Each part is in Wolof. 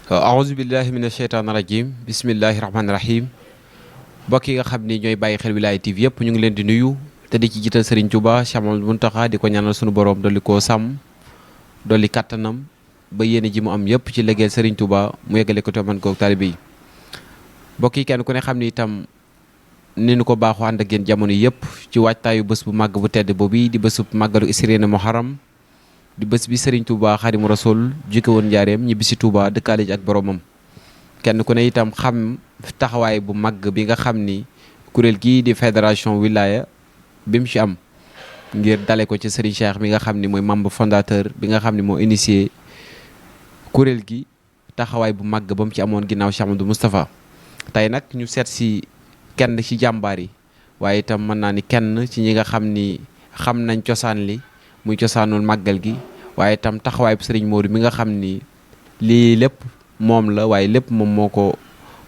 aouzu billahi mina sheytaani rajim bismillahi rahmaani rahim mbokk yi nga xam ni ñooy bàyyi xel Wilaya TV yëpp ñu ngi leen di nuyu te di ci jiital Serigne Touba Cheikh Mamadou Mountakha di ko ñaanal sunu borom dolli koo sàmm dolli kattanam ba yéene ji mu am yëpp ci liggéeyal Serigne Touba mu yeggale ko te man ko taalibe yi mbokk yi kenn ku ne xam ni itam ni nu ko baaxoo ànd ak yéen jamono yëpp ci waajtaayu bés bu màgg bu tedd boobu di bésub màggalu Isriina Muharram di bés bi Serigne Touba Xaadimu Rasuul jóge woon njaareem ñibbi si Touba dëkkaale ji ak boromam kenn ku ne itam xam taxawaay bu màgg bi nga xam ni kuréel gii di fédération wilaya bi mu ci am ngir dale ko ci Serigne Cheikh mi nga xam ni mooy membre fondateur bi nga xam ni moo initié kuréel gi taxawaay bu màgg ba mu ci amoon ginnaaw Cheikh Amadou Moustapha tey nag ñu seet si kenn ci jàmbaar yi waaye itam mën naa ni kenn ci ñi nga xam ni xam nañ cosaan li muy cosaanul màggal gi waaye itam taxawaay bu Serigne Modou mi nga xam ni lii lépp moom la waaye lépp moom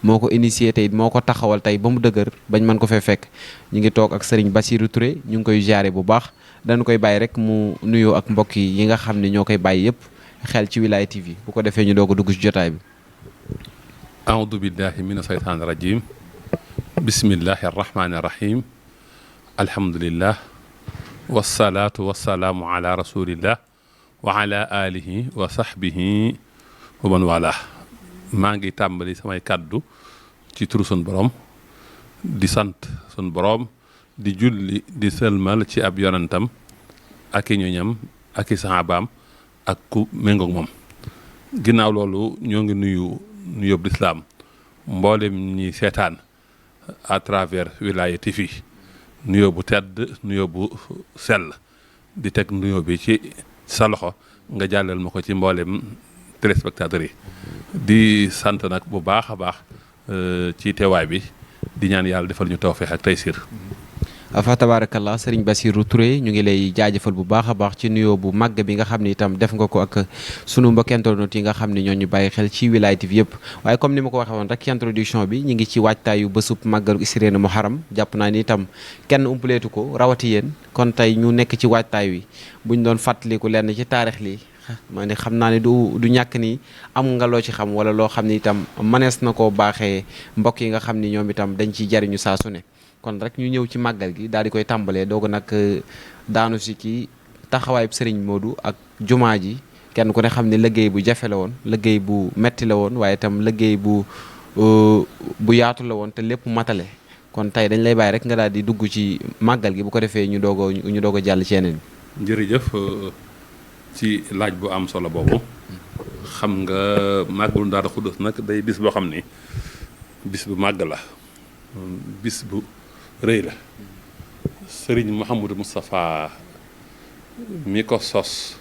moo ko initié tey moo ko taxawal tey ba mu dëgër bañ mën ko fee fekk ñu ngi toog ak Serigne Bassirou Touré ñu ngi koy jaare bu baax dañu koy bàyyi rek mu nuyoo ak mbokk yi nga xam ne ñoo koy bàyyi yëpp xel ci Wilaya TV bu ko defee ñu doog a dugg ci jotaay bi. aoudu billahi mina shaytaani rajim bismillahi arrahmani irrahim alhamdulillah wasalaatu wasalaamu ala rasulillah wa ala alihi wa sahbihi wa man wala maa ngi tàmbali samay kàddu ci turu sun borom di sant sun borom di julli di sëlmal ci ab yonantam ak i ñoñam ak i sahabaam ak ku méngoog moom ginnaaw loolu ñoo ngi nuyu yóbbu lislaam mboolem ñi seetaan à travers Wilaya TV nuyoo bu tedd nuyoo bu sell di teg nuyoo bi ci sa loxo nga jàllal ma ko ci mboolem téléspectateurs yi di sant nag bu baax a baax ci teewaay bi di ñaan yàlla defal ñu tawfeex ak taysir fa tabarakallah Serigne Bassirou Touré ñu ngi lay jaajëfal bu baax a baax ci nuyoo bu màgg bi nga xam ni itam def nga ko ak sunu mbokk internautes yi nga xam ni ñoo ñu bàyyi xel ci Wilaya TV yëpp waaye comme ni ma ko waxee woon rek ci introduction bi ñu ngi ci waajtaayu bésub màggalu Isriina Muharram jàpp naa ni itam kenn umpaleetu ko rawati yéen kon tey ñu nekk ci waajtaay wi buñ doon fàttaliku lenn ci taarix li ma ne xam naa ne du ñàkk ni am nga loo ci xam wala loo xam ni itam mënees na koo baaxee mbokk yi nga xam ni ñoom itam dañ ciy jariñu saa su ne kon rek ñu ñëw ci màggal gi daal di koy tàmbalee doogu nag daanu si ci taxawaay Serigne Modou ak jumaa ji kenn ku ne xam ne liggéey bu jafe la woon liggéey bu metti la woon waaye itam liggéey bu yaatu la woon te lépp matale kon tey dañ lay bàyyi rek nga daal di dugg ci màggal gi bu ko defee ñu doog a jàll ci yeneen bi. jërëjëf ci laaj bu am solo boobu xam nga màggalu Daaru Xudoos nag day bis boo xam ni bis bu màgg la bis bu rëy la Serigne Mouhamadou Moustapha mi ko sos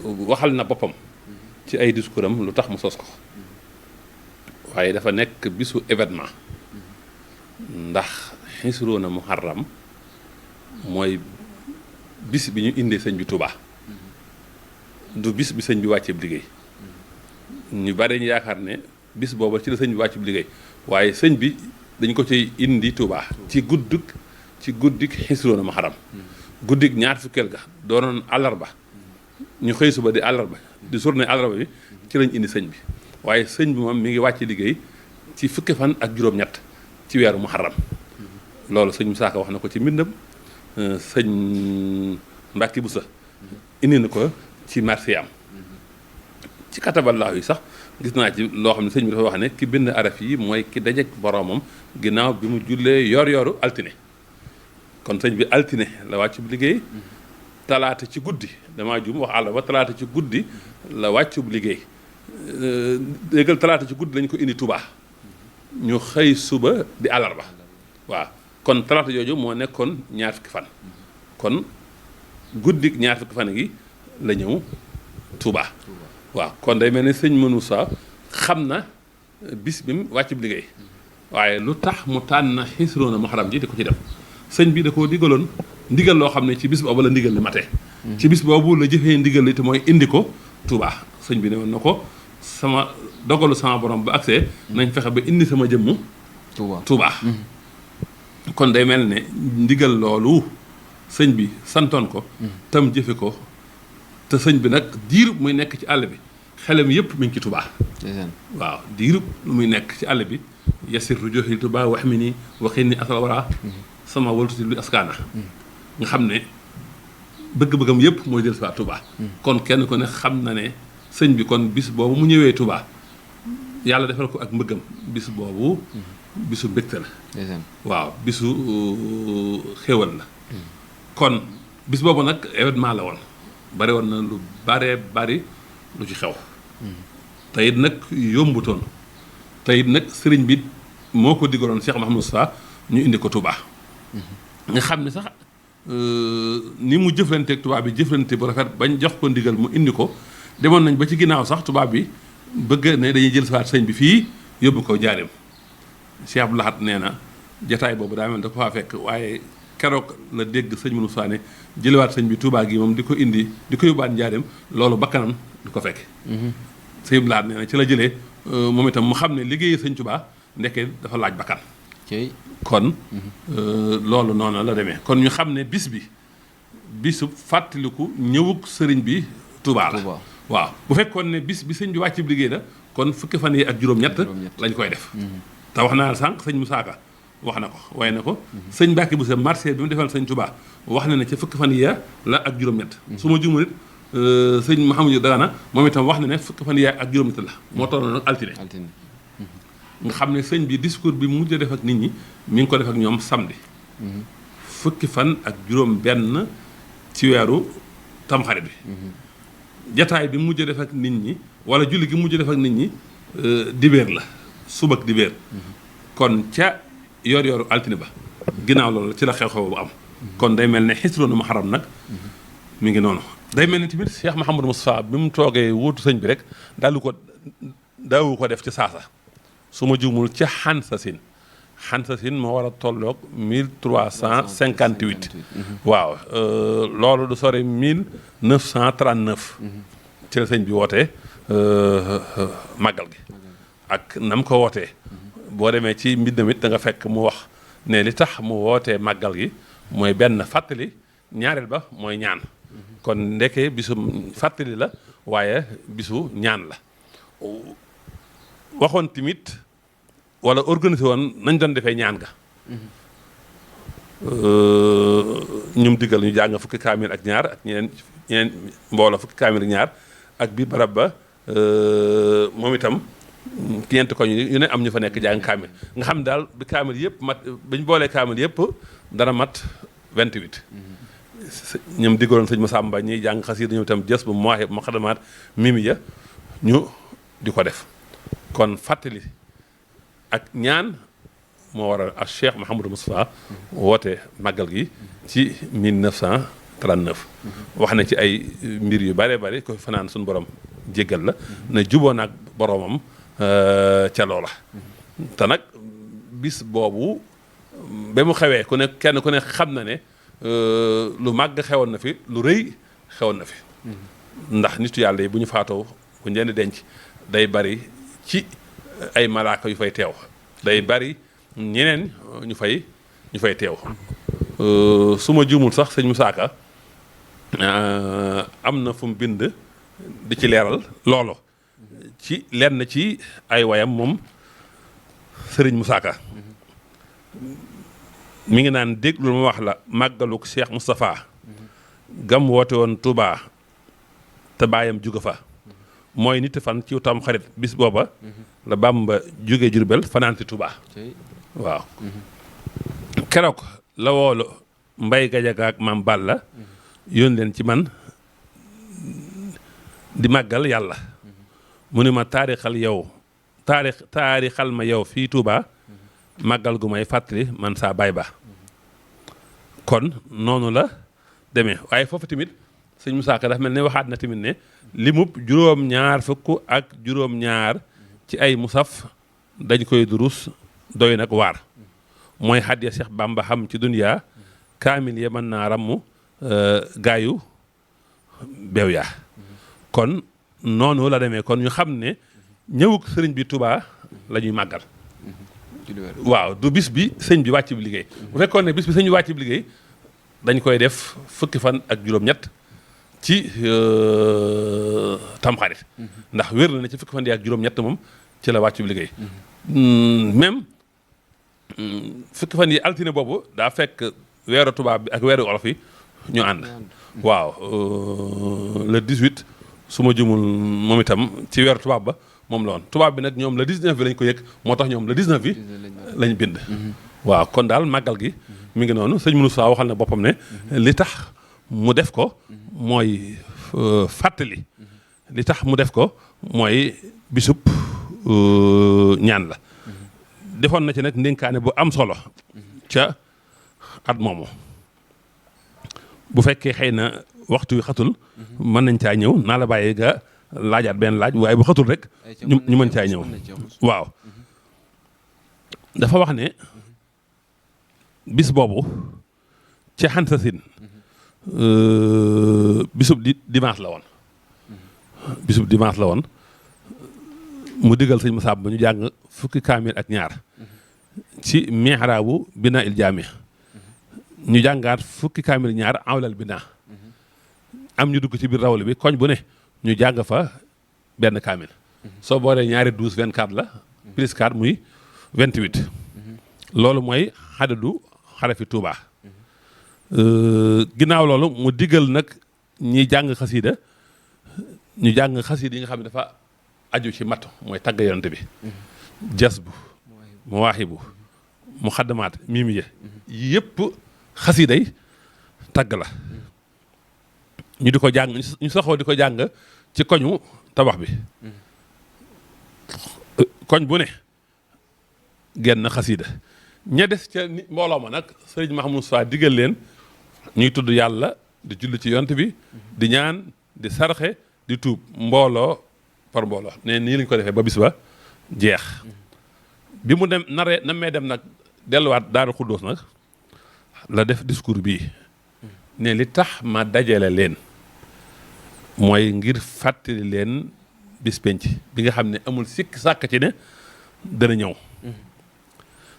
waxal na boppam ci ay discours am lu tax mu sos ko waaye dafa nekk bisu événement ndax Isriina Muharram mooy bis bi ñu indee sëñ bi Touba du bis bi sëñ bi wàcceeb liggéey ñu bari ñu yaakaar ne bis booba ci la sëñ bi wàcceeb liggéey waaye sëñ bi dañ ko ci indi Touba ci guddik Isriina Muharram guddik ñaar fukkeel ga doonoon àllarba ñu xëy suba di àllarba di journée àllarba bi ci lañ indi sëñ bi waaye sëñ bi moom mi ngi wàcce liggéey ci fukki fan ak juróom-ñett ci weeru Muharram loolu sëñ Musaa Ka wax na ko ci mbindam sëñ Mbàkke Buso indi na ko ci marché am ci kataballaahu yi sax gis naa ci loo xam ne sëñ bi dafa wax ne ki bind araf yi mooy ki dajeek boroomam ginnaaw bi mu jullee yor-yoru altine kon sëñ bi altine la wàccub liggéey talaata ci guddi damaa jum wax àll ba talaata ci guddi la wàccub liggéey léegal talaata ci guddi lañ ko indi Touba ñu xëy suba di àllarba waaw kon talaata jooju moo nekkoon ñaar fukki fan kon guddik ñaar fukki fan gi la ñëw Touba waaw kon day mel ne sëñ Moussa xam na bis bi mu wàcc bi liggéey waaye lu tax mu tànn Isriina Muharram ji di ko ci def sëñ bi da koo digaloon ndigal loo xam ne ci bis boobu la ndigal li matee ci bis boobu la jëfee ndigal li te mooy indi ko Touba sëñ bi ne woon na ko sama dogalu sama borom ba accès nañ fexe ba indi sama jëmmu Touba kon day mel ne ndigal loolu sëñ bi santoon ko tam jëfe ko te sëñ bi nag diir muy nekk ci àll bi xelam yëpp mi ngi ci Touba. waaw diirub lu muy nekk ci àll bi yasir rujoxi Touba wax mi ni waxin ni asal wara sama waltuti lu askaana nga xam ne bëgg-bëggam yëpp mooy del si waat Touba. kon kenn ku ne xam na ne sëñ bi kon bis boobu mu ñëwee Touba yàlla defal ko ak mbëggam bis boobu bisu mbégte la. waaw bisu xéwal la. kon bis boobu nag événement la woon bari woon na lu bari lu ci xew. te it nag yombutoon te it nag sëriñ bi moo ko digaloon Cheikh Mouhamadou Moustapha ñu indi ko Touba. nga xam ne sax ni mu jëflanteeg tubaab bi jëflante bu rafet bañ jox ko ndigal mu indi ko demoon nañ ba ci ginnaaw sax tubaab bi bëgg ne dañuy jël sawaat sëñ bi fii yóbbu ko njaareem. Cheikh Abdou Lahad nee na jataay boobu daa mel da ko faa fekk waaye keroog la dégg sëñ Moussa ne jëlewaat sëñ bi Touba gi moom di ko indi di ko yóbbaat njaareem loolu bakkanam du ko fekk. sëñ Abdou Lahad nee na ci la jëlee moom itam mu xam ne liggéeyee sëñ Touba ndekkee dafa laaj bakkan. kon loolu noonu la demee kon ñu xam ne bis bi bisu fàttaliku ñëwug sëriñ bi Touba la. waaw bu fekkoon ne bis bi sëñ bi wàcc liggéey la kon fukki fan yi ak juróom-ñett lañ koy def. te wax naa sànq sëñ Moussa Ka wax na ko waaye na ko sëñ Mbacke bu sa marché bi mu defal sëñ Touba wax na ne ca fukki fan yi la ak juróom-ñett. su ma juumul it sëñ Mouhamadou Dagana moom itam wax na ne fukki fan yi ak juróom-ñett la moo tolloon nag altine. nga xam ne sëñ bi discours bi mujj def ak nit ñi mi ngi ko def ak ñoom samedi. fukki fan ak juróom-benn ci weeru tamxarit bi. jataay bi mujj def ak nit ñi wala julli gi mujj def ak nit ñi dibéer la suba ak dibéer. kon ca yor-yoru altine ba ginnaaw loolu ci la xew-xew bu am. kon day mel ne xisroonu muharram nag mi ngi noonu. day mel ne tamit Cheikh Mouhamadou Moustapha bi mu toogee wuutu sëñ bi rek daawu ko def ci saasa. su ma juumul ca Xansasin moo war a tolloog 1358. waaw loolu du sore 1939. ci la sëñ bi wootee màggal gi. ak nam ko wootee. boo demee ci mbindam it da nga fekk mu wax ne li tax mu wootee màggal gi mooy benn fàttali ñaareel ba mooy ñaan. kon ndeke bisu fàttali la waaye bisu ñaan la. waxoon tamit wala organisé woon nañ doon defee ñaan ga ñum diggal ñu jàng fukki kaamil ak ñaar ak ñeneen mbooloo fukki kaamil ak ñaar ak biir barab ba moom itam ñeenti ko yu ne am ñu fa nekk jàng kaamil nga xam daal bi kaamil yëpp mat bañ boolee kaamil yëpp dana mat 28 ñoom diggaloon sëñ Massamba ñiy jàng xasida ñoom itam jës bu mooxe ma xadamaat mimi ya ñu di ko def kon fàttali ak ñaan moo waral ak Cheikh Mouhamadou Moustapha woote màggal gi ci 1939 wax na ci ay mbir yu bare bare ko fanaan suñu borom jéggal la na juboo naag boromam ca loola te nag bis boobu ba mu xewee ku ne kenn ku ne xam na ne lu màgg xewoon na fi lu rëy xewoon na fi ndax nitu yàlla yi bu ñu faatoo bu ñu leen di denc day bari ci ay malaaka yu fay teew day bari ñeneen ñu fay teew su ma juumul sax sëñ Moussa Ka am na fu mu bind di ci leeral loolu ci lenn ci ay wayam moom sëriñ Moussa Ka mi ngi naan déglu ma wax la màggaluk Cheikh Moustapha gam woote woon Touba te baayam juga fa mooy nit fan ci tam xarit bis booba la Bàmba jóge Jurbel fanaan ci Touba waaw keroog la woolu Mbay Gajaga ak Maam Balla yóon leen ci man di màggal yàlla mu ne ma taarixal ma yow fii Touba màggal gu may fàttali man saa baay ba kon noonu la demee waaye foofu tamit sëñ Moussa Ka dafa mel ne waxaat na tamit ne limub juróom-ñaar fukk ak juróom-ñaar ci ay musaf dañ koy durus doy nag waar mooy xadya Cheikh Bamba xam ci duniya kaamil ya mën naa ramm gaayu beew yaa kon noonu la demee kon ñu xam ne ñëwug sëriñ bi Touba la ñuy màggal waaw du bis bi sëñ bi wàcc bi liggéey bu fekkoon ne bis bi sëñ bi wàcc bi liggéey dañ koy def fukki fan ak juróom-ñett ci tamxarit ndax wér na ne ci fukki fan yi ak juróom-ñett moom ci la wàccu liggéey même fukki fan yi altine boobu daa fekk weeru tubaab bi ak weeru olof yi ñu ànd waaw le 18 su ma jumul moom itam ci weeru tubaab ba moom la woon tubaab bi nag ñoom le 19 bi lañ ko yëg moo tax ñoom le 19 bi lañ bind waaw kon daal màggal gi mi ngi noonu sëñ Moussa waxal na boppam ne li tax mu def ko mooy fàttali li tax mu def ko mooy bisub ñaan la defoon na ci nag ndénkaane bu am solo ca at moomu bu fekkee xëy na waxtu wi xatul mën nañ caa ñëw naa la bàyyi nga laajaat benn laaj waaye bu xatul rek ñu mën caa ñëw waaw dafa wax ne bis boobu ci Xansasin bisub dimanche la woon bisub dimanche la woon mu digal sëñ Moussa ba ñu jàng fukki kaamil ak ñaar ci mihraabu binaa il jaami ñu jàngaat fukki kaamil ñaar awlal binaa am ñu dugg ci biir rawle bi koñ bu ne ñu jàng fa benn kaamil soo boolee ñaari 12 24 la plus 4 muy 28 loolu mooy xadadu xarafi Tuubaa ginnaaw loolu mu digal nag ñi jàng xasiida ñu jàng xasiida yi nga xam ne dafa aju ci mat mooy tagg yonent bi jasbu mawaahibu muxaddamaat miimiya yëpp xasiida yi tagg la ñu di ko jàng ñu saxoo di ko jàng ci koñu tabax bi koñ bu ne genn xasiida ña des ca mbooloo ma nag sëriñ Mahamadou Sa digal leen ñuy tudd yàlla di julli ci yonent bi di ñaan di sarxe di tuub mbooloo par mbooloo ne nii lañ ko defee ba bis ba jeex bi mu dem namee dem nag delluwaat Daaru Xuddoos nag la def discours bii ne li tax ma dajale leen mooy ngir fàttali leen bis penc bi nga xam ne amul sikk sàkk ci ne dana ñëw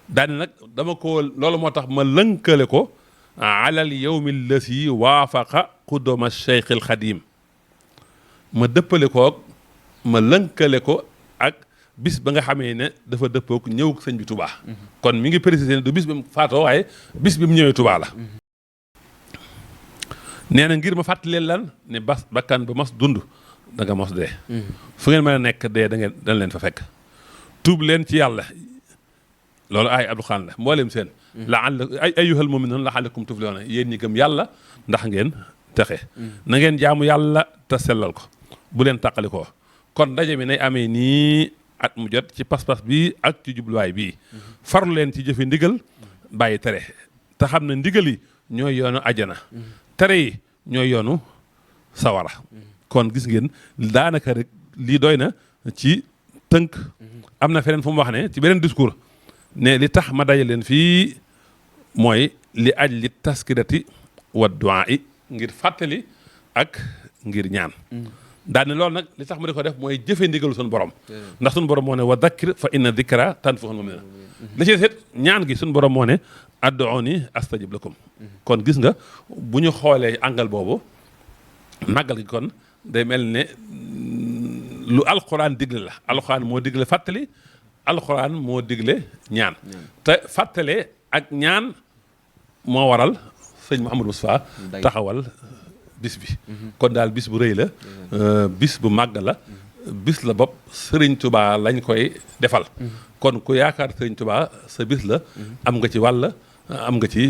daane nag dama ko loolu moo tax ma lënkale ko alal yawmi allasi waafaqa quduma cheikh al xadim ma dëppale ko ma lënkale ko ak bis ba nga xamee ne dafa dëppook ñëw sëñ bi Touba kon mi ngi précisé ne du bis bi mu faatoo waaye bis bi mu ñëwee Touba la nee na ngir ma fàttali lan ne bakkan ba mos dund da nga mos dee fu ngeen mën a nekk dee dañ leen fa fekk tuub leen ci yàlla loolu ay Abdou Khane la mboolem seen laalla ay ayyuhal mu'minuun la'allakum tuflihuun yéen ñi gëm yàlla ndax ngeen texe na ngeen jaamu yàlla te sellal ko bu leen tàqali ko kon ndaje mi nay amee nii at mu jot ci pas-pas bi ak ci jubluwaay bii farlu leen ci jëfe ndigal bàyyi tere te xam ne ndigal yi ñooy yoonu ajana tere yi ñooy yoonu sawara kon gis ngeen daanaka rek lii doy na ci tënk am na feneen fu mu wax ne ci beneen discours ne li tax ma daje leen fii mooy li aj li taskirati wa du'a yi ngir fàttali ak ngir ñaan daane loolu nag li tax ma di ko def mooy jëfe ndigalu suñu borom ndax suñu borom moo ne wa dakkir fa inna dikra tanfa'ul mu'minin la ci seet ñaan gi suñu borom moo ne ad'uuni astajib lakum kon gis nga bu ñu xoolee angal boobu màggal gi kon day mel ne lu alxuraan digle la alxuraan moo digle fàttali alxuraan moo digle ñaan te fàttale ak ñaan moo waral sëñ Mouhamadou Moustapha taxawal bis bi kon daal bis bu rëy la bis bu màgg la bis la bopp Sëriñ Tuubaa lañ koy defal kon ku yaakaar Sëriñ Tuubaa sa bis la am nga ci wàll am nga ci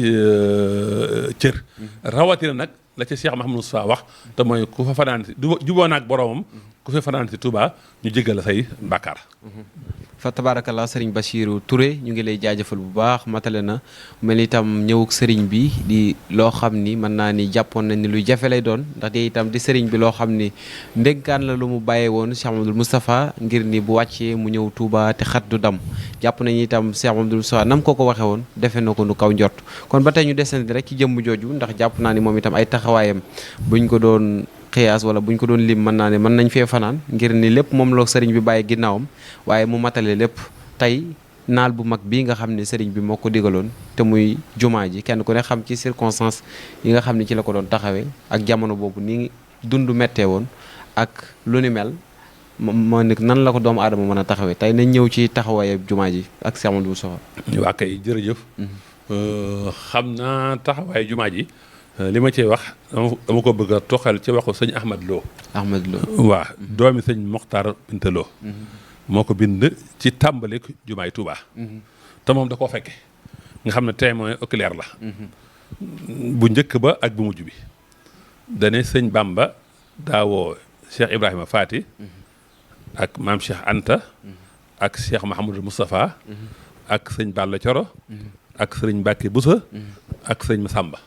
cër rawatina nag la ci Cheikh Mouhamadou Moustapha wax te mooy ku fa fanaan si juboo naag boroomam ku fa fanaan si Tuubaa ñu jéggal say bàkkaar fa tabarakallah sëriñ Bachirou Touré ñu ngi lay jaajëfal bu baax matale na mel itam ñëwuk sëriñ bi di loo xam ni mën naa ni jàppoon nañ ni luy jafe lay doon ndaxte itam di sëriñ bi loo xam ni ndénkaan la lu mu bàyyee woon Cheikh Mamadou Moustapha ngir ni bu wàccee mu ñëw Touba te xat du dam jàpp nañu itam Cheikh Mamadou Moustapha nam ko waxee woon defe na ko nu kaw njort kon ba tey ñu desandi rek ci jëmm jooju ndax jàpp naa ni moom itam ay taxawaayam buñ ko doon xiyaas wala buñ ko doon lim mën naa ne mën nañ fee fanaan ngir ni lépp moom la sëriñ bi bàyyi ginnaawam waaye mu matale lépp tey naal bu mag bii nga xam ne sëriñ bi moo ko digaloon te muy jumaa ji kenn ku ne xam ci circonstance yi nga xam ne ci la ko doon taxawee ak jamono boobu ni dund mettee woon ak lu ni mel moo nekk nan la ko doomu aadama mën a taxawee tey nañ ñëw ci taxawaayu jumaa ji ak Cheikh Amadou Moustapha. waa kay jërëjëf. xam naa taxawaayu jumaa ji li ma cee wax dama ko bëgg a toxal ci waxu sëñ Ahmad Lo. Ahmad Lo waa doomi sëñ Mokhtar Binta Lo moo ko bind ci tàmbali jumaay Touba. te moom da koo fekke nga xam ne témoin oculaire la. bu njëkk ba ak bu mujj bi. dane sëñ Bamba daawoo Cheikh Ibrahima Faati ak maam Cheikh Anta ak Cheikh Mahamadou Moustapha ak sëñ Balla Coro ak sëriñ Mbàkke Busa ak sëñ Masamba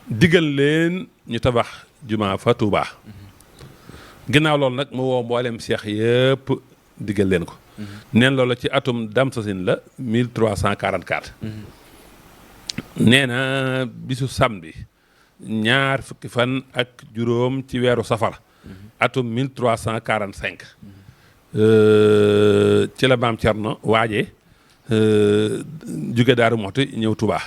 digal leen ñu tabax jumaa fa Touba ginnaaw loolu nag mu woo mboolem Cheikh yëpp digal leen ko neen loolu ci atum Damsasin la 1344 nee na bisu samedi ñaar fukki fan ak juróom ci weeru safar atum 1345 ci la maam Cerno waaje jóge Daaru Muxti ñëw Touba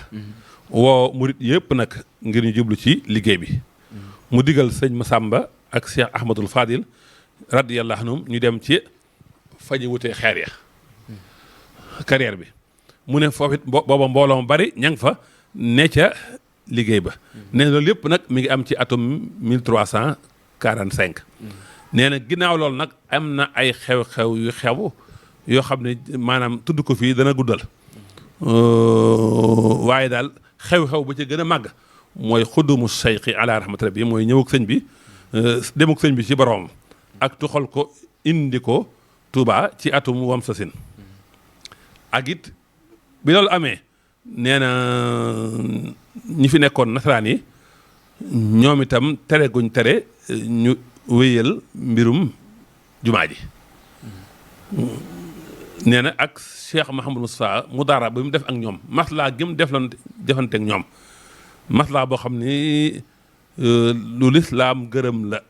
woo murit yëpp nag ngir ñu jublu ci liggéey bi mu digal sëñ Masamba ak Cheikh Ahmadul Fadil radiyallahu anhum ñu dem ci fa ñu wutee xeer ya carrière bi mu ne foofu it booba mbooloo mu bari ña ngi fa ne ca liggéey ba nee na loolu yëpp nag mi ngi am ci atum 1345 nee na ginnaaw loolu nag am na ay xew-xew yu xew yoo xam ne maanaam tudd ko fii dana guddal waaye daal xew-xew ba ci gën a màgg mooy xudumu seyxi ala rahmati rabbi mooy ñëw ak sëñ bi dem ak sëñ bi ci boroom ak tuxal ko indi ko Touba ci atum Wamsasin ak it bi loolu amee nee na ñi fi nekkoon nasaraan yi ñoom itam tere guñ tere ñu wéyal mbirum jumaa ji nee na ak Cheikh Mahamadou Moustapha mu daara ba mu def ak ñoom maslaa gi mu defante ak ñoom maslaa boo xam ni lu lislaam gërëm la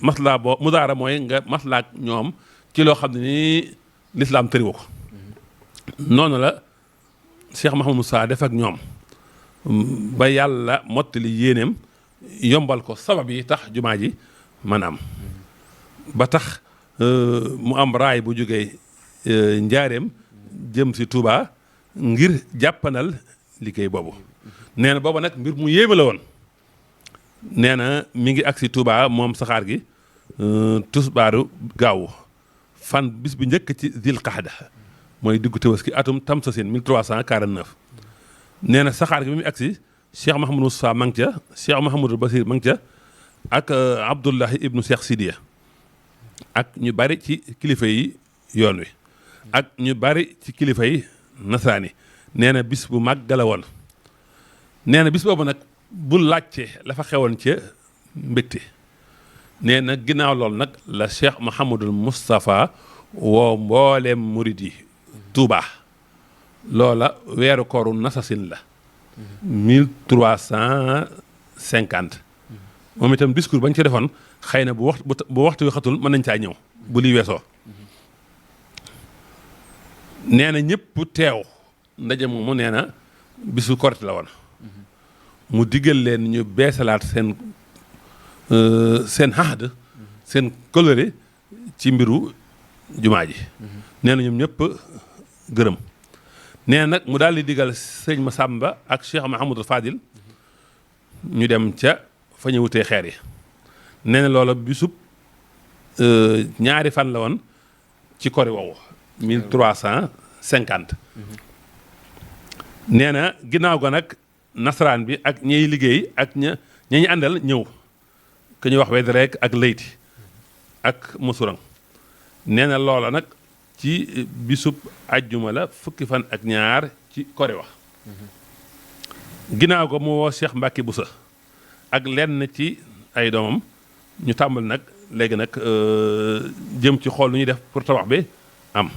maslaa boo mu daara mooy nga maslaa ak ñoom ci loo xam ne ni lislaam tëriwu ko noonu la Cheikh Mahamadou Moustapha def ak ñoom ba yàlla mottali yéeneem yombal ko sabab yi tax jumaa ji maanaam ba tax mu am raay bu jógee njaareem jëm si Touba ngir jàppanal liggéey boobu nee na booba nag mbir mu yéeme la woon nee na mi ngi agsi Touba moom saxaar gi tusbaaru gaawu fan bis bu njëkk ci Zil Qaada mooy diggu Tabaski atum Tamsasin 1349 nee na saxaar gi bi mu agsi Cheikh Mahamadou Moustapha ma ngi ca Cheikh Mahamadou Basir ma ngi ca ak Abdullahi ibnu Cheikh Sidiya ak ñu bari ci kilifa yi yoon wi ak ñu bari ci kilifa yi nasraani nee na bis bu màgg la woon nee na bis boobu nag bu laajte la fa xewoon ca mbégte nee na ginnaaw loolu nag la Cheikh Mouhamadul Moustapha woo mbooleem murid yi Touba loola weeru kooru nasasin la 1350 moom itam discours bañ ci defoon xëy na bu waxtu wi xatul mën nañ caa ñëw bu lii weesoo nee na ñëpp teew ndaje moomu nee na bisu korite la woon mu diggal leen ñu beesalaat seen xaxd seen kóllëre ci mbiru jumaa ji nee na ñoom ñëpp gërëm nee na nag mu daal di digal sëñ Masamba ak Cheikh Mahamadou Fadil ñu dem ca fa ñu wutee xeer yi nee na loola bisub ñaari fan la woon ci kori woowu 1350 nee na ginnaaw ga nag nasaraan bi ak ñiy liggéey ak ñañu àndal ñëw ku ñuy wax wedd rek ak layti ak musurang nee na loola nag ci bisub ajjuma la fukki fan ak ñaar ci kori wax ginnaaw ga mu woo Cheikh Mbacke Boussa ak lenn ci ay doomam ñu tàmbali nag léegi nag jëm ci xool lu ñuy def pour tabax bi am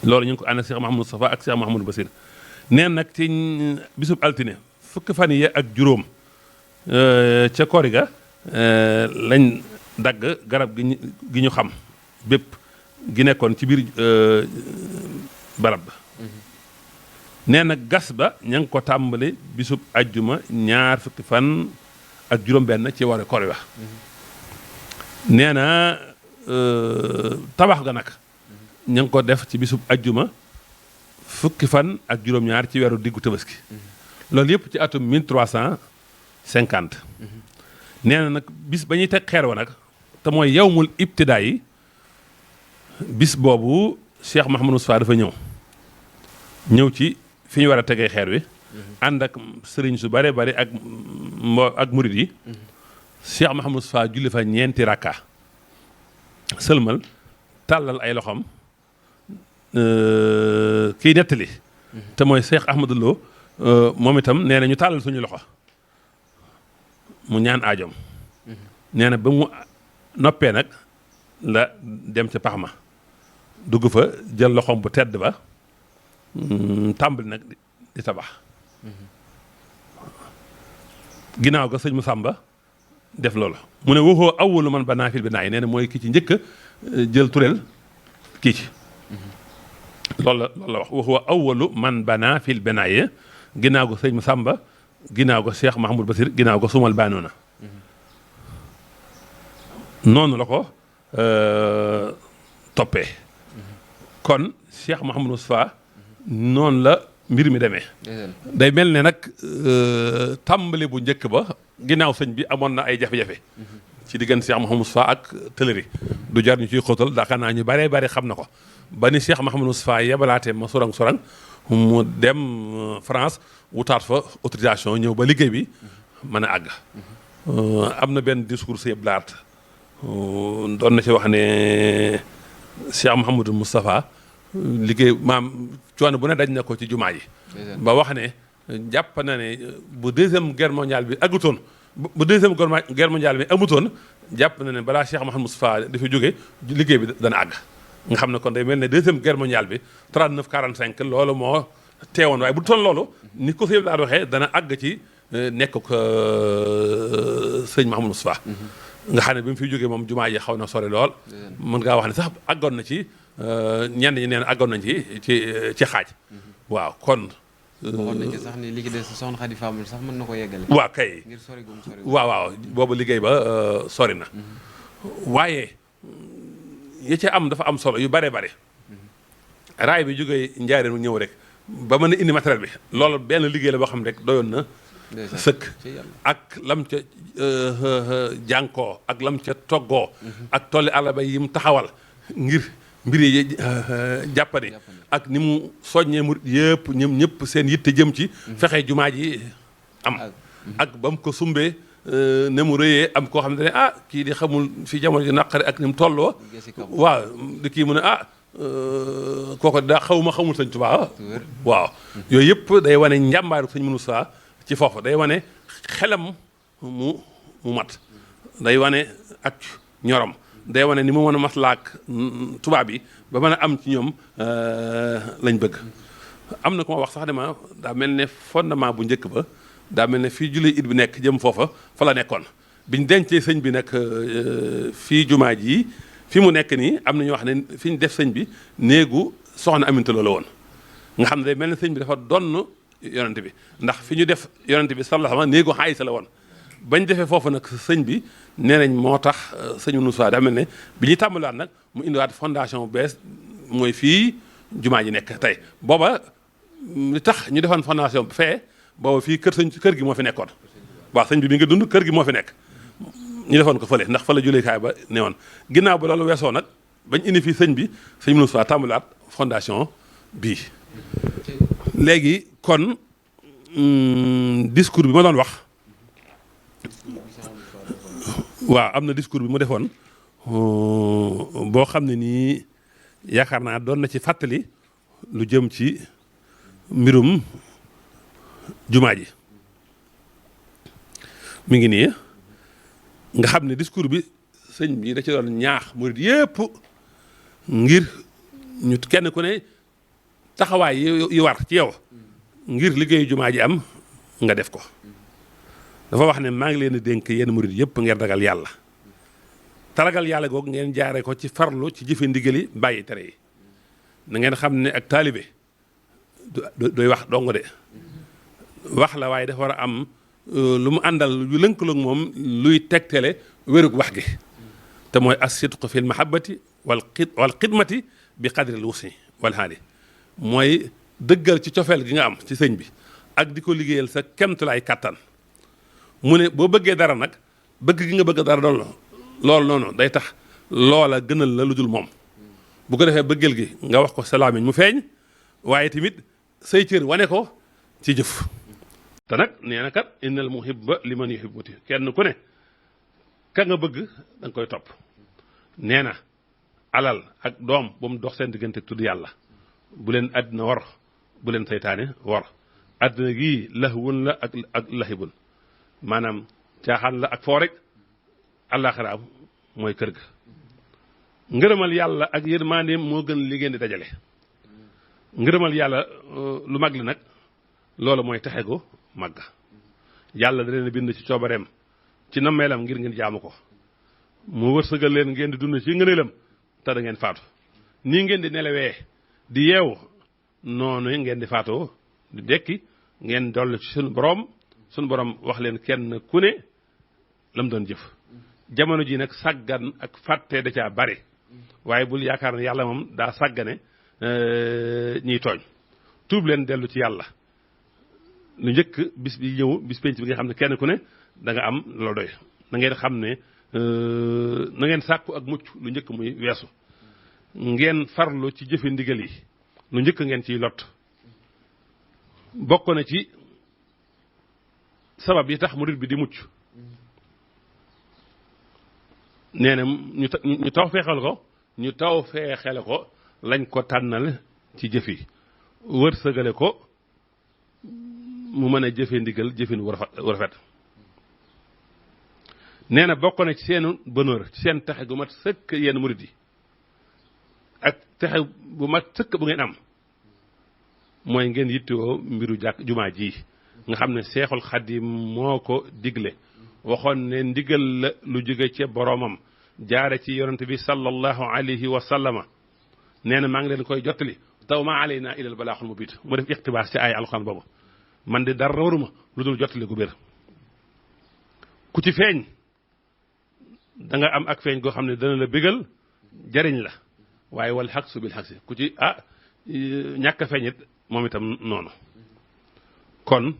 loolu ñu ngi ko ànd Cheikh Mahamadou Moustapha ak Cheikh Mahamadou Basir neen nag ci bisub altine fukki fan yi ak juróom ca kori ga lañ dagg garab gi ñu xam bépp gi nekkoon ci biir barab ba nee na gas ba ña ngi ko tàmbali bisub ajjuma ñaar fukki fan ak juróom-benn ci war koor wax nee na tabax ga nag ña ngi ko def ci bisub ajjuma fukki fan ak juróom-ñaar ci weeru diggu tabaski loolu yëpp ci atum 1350 nee na nag bis ba ñuy teg xeer wa nag te mooy yawmul ibtidaa yi bis boobu Cheikh Mouhamadou Moustapha dafa ñëw ci fi ñu war a tegee xeer wi ànd ak sëriñ su bare bare ak murid yi Cheikh Mouhamadou Moustapha julli fa ñeenti rakka sëlmal tàllal ay loxoom kiy nettali te mooy Cheikh Ahmadou Lo moom itam nee na ñu tàllal suñu loxo mu ñaan aajoom nee na ba mu noppee nag la dem ca pax ma dugg fa jël loxoom bu tedd ba tàmbali nag di tabax ginnaaw ga sëñ mu sàmba def loolu mu ne waxoo awwalu man banaa fil binaa yi nee na mooy ki ci njëkk a jël tureel kii ci loolu la wax waxoo awwalu man banaa fil binaa yi ginnaaw ga sëñ mu sàmba ginnaaw ga Cheikh Mahamoud Basir ginnaaw ga sumal baanoona noonu la ko toppee kon Cheikh Mouhamadou Moustapha noonu la mbir mi demee day mel ne nag tàmbali bu njëkk ba ginnaaw sëñ bi amoon na ay jafe-jafe ci diggante Cheikh Mouhamadou Moustapha ak tëlëri du jar ñu ciy xóotal daaka naa ñu baree bari xam na ko ba ni Cheikh Mouhamadou Moustapha yebalaatee ma sorang mu dem France wutaat fa autorisation ñëw ba liggéey bi mën a àgg am na benn discours sëñ Blaat doon na ci wax ne Cheikh Mouhamadou Moustapha liggéey maam coono bu ne daj na ko ci jumaa yi ba wax ne jàpp na ne bu deuxième guerre mondiale bi agutoon bu deuxième guerre mondiale bi amutoon jàpp na ne balaa Cheikh Mouhamadou Moustapha dafa jóge liggéey bi dana àgg nga xam ne kon day mel ne deuxième guerre mondiale bi 39 45 loolu moo teewoon waaye bu toon loolu ni ko sëñ daal waxee dana àgg ci nekk ko sëñ Mouhamadou Moustapha nga xam ne bi mu fiy jógee moom jumaa yi xaw na sori lool mën ngaa wax ne sax àggoon na ci ñenn ñi neen àggoon nañ ci xaaj waaw kon waxoon nañ ci sax ni li ci des soxna Xadi Faamul sax mën na ko yeggale waaw kay ngir sori gum sori waaw boobu liggéey ba sori na waaye yi ci am dafa am solo yu bare bare raay bi jógee Njaaréem mu ñëw rek ba mën a indi matériel bi loolu benn liggéey la boo xam ne rek doyoon na sëkk ak lam ca jànkoo ak lam ca toggoo ak tolli àllaba yi mu taxawal ngir mbir yi jàppani ak ni mu soññee mu yëpp ñoom ñëpp seen yitte jëm ci fexe jumaa ji am ak ba mu ko sumbee ne mu rëyee am koo xam ne kii di xamul fi jamono ji naqari ak ni mu tolloo waaw di kii mu ne kooko daa xamul sëñ Tuubaa waaw yooyu yëpp day wane njàmbaaru sëñ Moussa ci foofu day wane xelam mu mat day wane ak ñorom day wane ni mu mën a maslaak tubaab yi ba mën a am ci ñoom lañ bëgg am na ku ma wax sax dama daa mel ne fondement bu njëkk ba daa mel ne fii julli it bi nekk jëm foofa fa la nekkoon biñ dencee sëñ bi nag fii jumaa ji fi mu nekk nii am na ñu wax ne fi ñu def sëñ bi néegu soxna Aminta Lo la woon nga xam ne day mel ne sëñ bi dafa donn yonent bi ndax fi ñu def yonent bi sallallahu alayhi wa sallam néegu Aysa la woon bañ defee foofu nag sëñ bi nee nañ moo tax sëñ Moussa dafa mel ne bi ñuy tàmbaliwaat nag mu indiwaat fondation bu bees mooy fii jumaa ji nekk tey booba li tax ñu defoon fondation bu fee booba fii kër gi moo fi nekkoon waaw sëñ bi nga dund kër gi moo fi nekk ñu defoon ko fële ndax fa la julleekaay ba ne woon ginnaaw ba loolu weesoo nag bañ indi fii sëñ bi sëñ Moussa tàmbaliwaat fondation bii léegi kon discours bi ma doon wax waaw am na discours bi mu defoon boo xam ne nii yaakaar naa doon na ci fàttali lu jëm ci mbirum jumaa ji mi ngi nii nga xam ne discours bi sëñ bi da ci doon ñaax murid yépp ngir ñu kenn ku ne taxawaay yi war ci yow ngir liggéeyu jumaa ji am nga def ko dafa wax ne maa ngi leen di dénk yenn murid yëpp ngeen ragal yàlla te ragal yàlla googu ngeen jaare ko ci farlu ci jëfe ndigali bàyyi tere yi na ngeen xam ne ak taalibe doy wax dong de wax la waaye dafa war a am lu mu àndal yu lënkaloog moom luy tegtale wérug wax gi te mooy as-sidqu fil mahabbati wal xidmati bi qadril wusi wal haali mooy dëggal ci cofeel gi nga am ci sëñ bi ak di ko liggéeyal sa kemtulaay kàttan mu ne boo bëggee dara nag bëgg gi nga bëgg dara loolu noonu day tax loola gënal la lu dul moom bu ko defee bëggeel gi nga wax ko sa làmmiñ mu feeñ waaye tamit say cër wane ko ci jëf te nag nee na kat innal muhibba liman yuhibbuti kenn ku ne ka nga bëgg da nga koy topp nee na alal ak doom bu mu dox seen diggante tudd yàlla bu leen àddina war bu leen saytaane war àddina gii lahwun la ak lahibun maanaam caaxaan la ak foo rek àllaaxira mooy kër ga ngërëmal yàlla ak yërmandeem moo gën li ngeen di dajale ngërëmal yàlla lu mag li nag loolu mooy taxe gu màgg yàlla da leen bind ci coobareem ci nammeelam ngir ngeen jaamu ko mu wërsëgal leen ngeen di dund ci ngëneelam te da ngeen faatu nii ngeen di nelawee di yeewu noonu ngeen di faatoo di dekki ngeen dolli ci suñu borom wax leen kenn ku ne lam doon jëf jamono ji nag sàggan ak fàtte da caa bari waaye bul yaakaar ne yàlla moom daa sàggane ñiy tooñ tuub leen dellu ci yàlla lu njëkk bis bi ñëw bis penc bi nga xam ne kenn ku ne da nga am loo doy na ngeen xam ne na ngeen sàkku ak mucc lu njëkk muy weesu ngeen farlu ci jëfe ndigal yi lu njëkk ngeen ciy lot bokk na ci sabab yi tax murid bi di mucc nee na ñu taw feexale ko lañ ko tànnal ci jëf yi wërsëgale ko mu mën a jëfe ndigal jëfin wu rafet nee na bokk na ci seenu bonheur ci seen texe gu mat sëkk yenn murid yi ak texe bu mat sëkk bu ngeen am mooy ngeen yittewoo mbiru jumaa ji nga xam ne Seexul Xadiim moo ko digle waxoon ne ndigal la lu jóge ci boroomam jaare ci yonent bi sallallahu alayhi wa sallama nee na maa ngi leen koy jottali taw maa alaynaa ilal balaaxul mubiin mu def iqtibaas ci ay alxuraan boobu man de dara waruma lu dul jottali gu bér ku ci feeñ da nga am ak feeñ goo xam ne dana la bégal jariñ la waaye wal xaqsu bil xaqsi ku ci ñàkk a feeñit moom itam noonu kon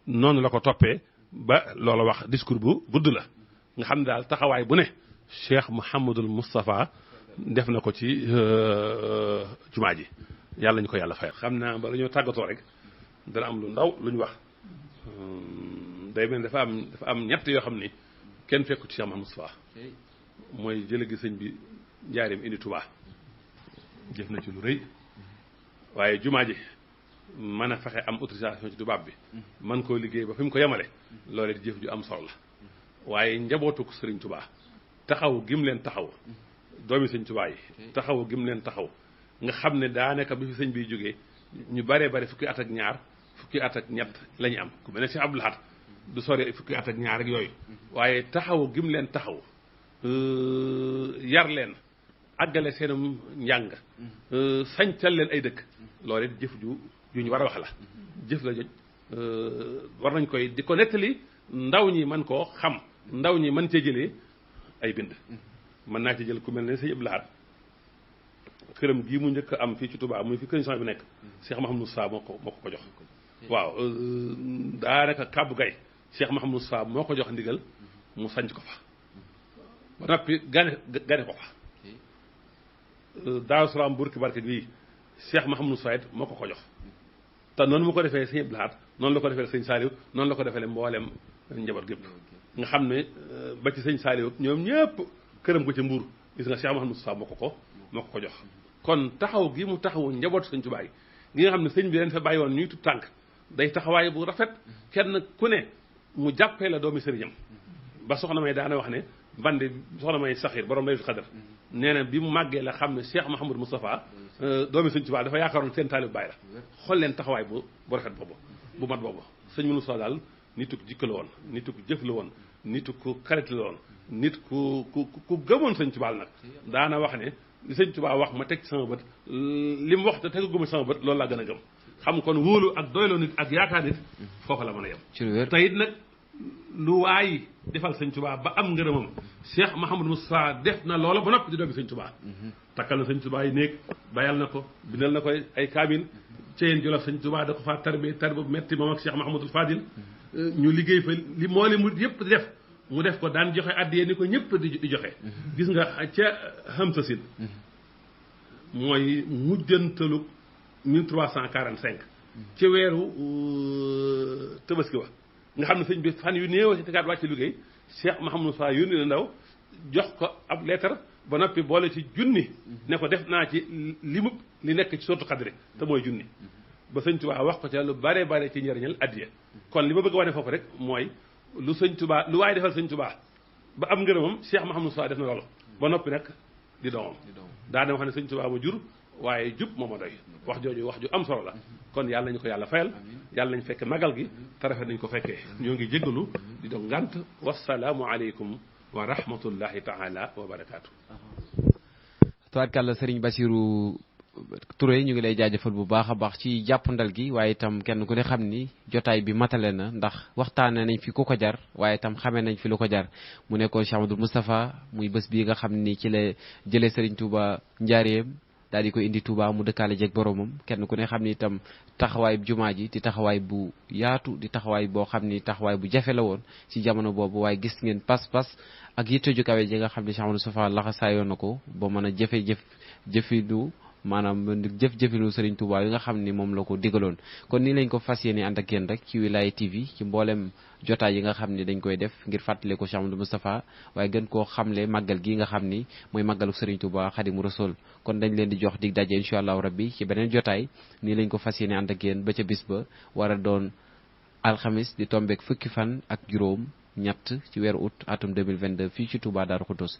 noonu la ko toppee ba loola wax discours bu gudd la nga xam ne daal taxawaay bu ne Cheikh Mouhamadul Moustapha def na ko ci jumaa ji yàlla ñu ko yàlla fayal. xam naa ba dañoo tàggatoo rek dana am lu ndaw lu ñu wax day mel dafa am ñett yoo xam ni kenn fekku ci Cheikh Mouhamadul Moustapha mooy jële gi sëñ bi njaareem indi Touba jëf na ci lu rëy waaye jumaa ji mën a fexe am autorisation ci tubaab bi man koo liggéey ba fi mu ko yemale loolee di jëf ju am solo la waaye njabootu ko sëriñ Touba taxaw gim leen taxaw doomi sëñ Touba yi taxaw gim leen taxaw nga xam ne daanaka bi fi sëñ biy jógee ñu baree bari fukki at ak ñaar fukki at ak ñett la ñu am ku mel ne si Abdou Lahad du sori fukki at ak ñaar ak yooyu waaye taxaw gim leen taxaw yar leen àggale seenum njàng sañcal leen ay dëkk loolu it jëf ju ñu war a wax la jëf la joj war nañ koy di ko nettali ndaw ñi mën koo xam ndaw ñi mën cee jëlee ay bind mën naa ci jël ku mel ne sëñ Abdou Lahad këram gii mu njëkk am fii ci Touba muy fi kër bi nekk Cheikh Mahamadou Moussa moo ko jox waaw daanaka kàbbu gay Cheikh Mahamadou Moussa moo ko jox ndigal mu sanc ko fa ba noppi gane ko fa Daaru Salaam Burki Barke bii Cheikh Mahamadou Moussa it moo ko jox te noonu mu ko defee sëñ Abdou Lahad noonu la ko defee sëñ Saliou noonu la ko defee mboolem njaboot gépp nga xam ne ba ci sëñ Saliou ñoom ñëpp këram ko ca Mbuur gis nga Cheikh Mahamadou Moussa moo ko jox kon taxaw gi mu taxawu njabootu sëñ Tuubaa gi nga xam ne sëñ bi leen fa bàyyi woon ñuy tut tànk day taxawaay bu rafet kenn ku ne mu jàppee la doomi sëriñam ba soxna may daana wax ne bande soxna may saxiir borom Laylatul Qadr nee na bi mu màggee la xam ne Cheikh Mouhamadou Moustapha doomi sëñ Tuubaa dafa yaakaaroon seen taalib bàyyi la xool leen taxawaay bu rafet boobu bu mat boobu sëñ Moustapha daal nitu ko jikko la woon nitu ko jëf la woon nitu ko xarit la woon nit ku gëmoon sëñ Tuubaa nag daana wax ne li sëñ Tuubaa wax ma teg ci sama bët li mu wax te tegaguma sama bët loolu laa gën a gëm xam kon wóolu ak doyloo nit ak yaakaar nit foofu la mën a yem te it nag lu waay defal sëñ Tuubaa ba am ngërëmam Cheikh Mouhamadou Moustapha def na loola ba noppi di doomi sëñ Tuubaa takkal na sëñ Tuubaa yi néeg bayal na ko bindal na ko ay kaamil ci yéen Jolof sëñ Tuubaa da ko faa tarbe bu metti moom ak Cheikh Mouhamadou Fadil ñu liggéey fa li moo li mu yëpp di def mu def ko daan joxe addiyee ni ko ñëpp di joxe gis nga ca Hamsasin mooy mujjantalu 1345 ci weeru Tabaski wa nga xam ne sëñ bi fan yu néew si tegaat wàcc liggéey Cheikh Mouhamadou Sa yónni na ndaw jox ko ab lettre ba noppi boole ci junni ne ko def naa ci limub li nekk ci sotu xadri te mooy junni ba sëñ Tuubaa wax ko ca lu bare bare ci njëriñal addiya kon li ma bëgg a wane foofu rek mooy lu sëñ Tuubaa lu waaye defal sëñ Tuubaa ba am ngërëmam Cheikh Mouhamadou Sa def na loolu ba noppi nag di doomam daa dama xam ne sëñ Tuubaa ma jur waaye jub moo ma doy wax jooju wax ju am solo la kon yàlla nañu ko yàlla fayal yàlla nañu fekk magal gi te rafet nañu ko fekkee ñoo ngi jéggalu di doon ngànt wasalaamu aleykum wa rahmatullahi taala wa barakaatu. tubaarkàlla Serigne Bassirou Touré ñu ngi lay jaajëfal bu baax a baax ci jàppandal gi waaye itam kenn ku ne xam ni jotaay bi matale na ndax waxtaane nañ fi ku ko jar waaye itam xamee nañ fi lu ko jar mu nekkoon Cheikh Amadou Moustapha muy bés bii nga xam ni ci la jëlee Serigne Touba Njaareem daal di ko indi Touba mu dëkkaale jeeg boromam kenn ku ne xam ni itam taxawaay bu jumaa ji di taxawaay bu yaatu di taxawaay boo xam ni taxawaay bu jafe la woon ci jamono boobu waaye gis ngeen pas-pas ak yitte ju kawe ji nga xam ni Cheikh Amadou Moustapha laxasaayoon na ko ba mën a jëfinu maanaam jëfinu Serigne Touba yi nga xam ni moom la ko digaloon kon nii lañ ko fas yéene ànd ak yéen rek ci Wilaya TV ci mboolem jotaay yi nga xam ni dañ koy def ngir fàttale ko Cheikh Amadou Moustapha waaye gën koo xamle màggal gi nga xam ni mooy màggalu Serigne Touba Xadimu Rasul kon dañ leen di jox dig daje incha allahu rabbi ci beneen jotaay nii lañ ko fas yéene ànd ak yéen ba ca bis ba war a doon alxamis di tombeek fukki fan ak juróom ñett ci weeru août atum 2022 fii ci Touba Darou Khoudoss